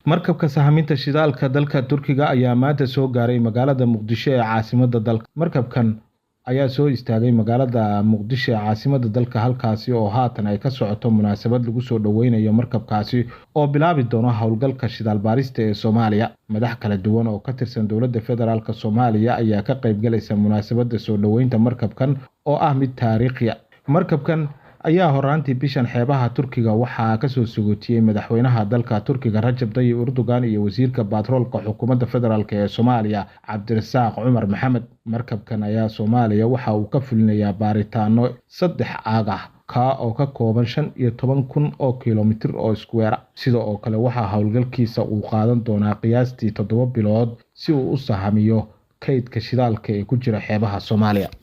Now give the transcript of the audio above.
Markabka sahaminta shidaalka dalka Turkiga ayaa maanta soo gaaray magaalada Muqdisho ee caasimadda dalka. Markabkan ayaa soo istaagay magaalada Muqdisho ee caasimadda dalka, halkaasi oo haatan ay ka socoto munaasabad lagu soo dhoweynayo markabkaasi oo bilaabi doono howlgalka shidaal baarista ee Soomaaliya. Madax kala duwan oo ka tirsan dowladda federaalk Soomaaliya ayaa ka qaybgalaysa munaasabadda soo dhoweynta markabkan oo ah mid taariikhi ah. Markabkan ayaa horaantii bishan xeebaha Turkiga waxaa kasoo sagootiyey madaxweynaha dalka Turkiga Rajab Tayyip Erdogan iyo wasiirka baatroolka xukuumadda federaalk ee Soomaaliya Cabdirasaaq Cumar Maxamed. Markabkan ayaa Soomaaliya waxa uu ka fulinayaa baaritaano 3 caag ah, kaa oo ka kooban 15,000 oo kiiloomitir oo iskuweera. Sida oo kale waxaa howlgalkiisa uu qaadan doonaa qiyaastii 7 bilood si uu u sahamiyo kaydka shidaalka ee ku jira xeebaha Soomaaliya.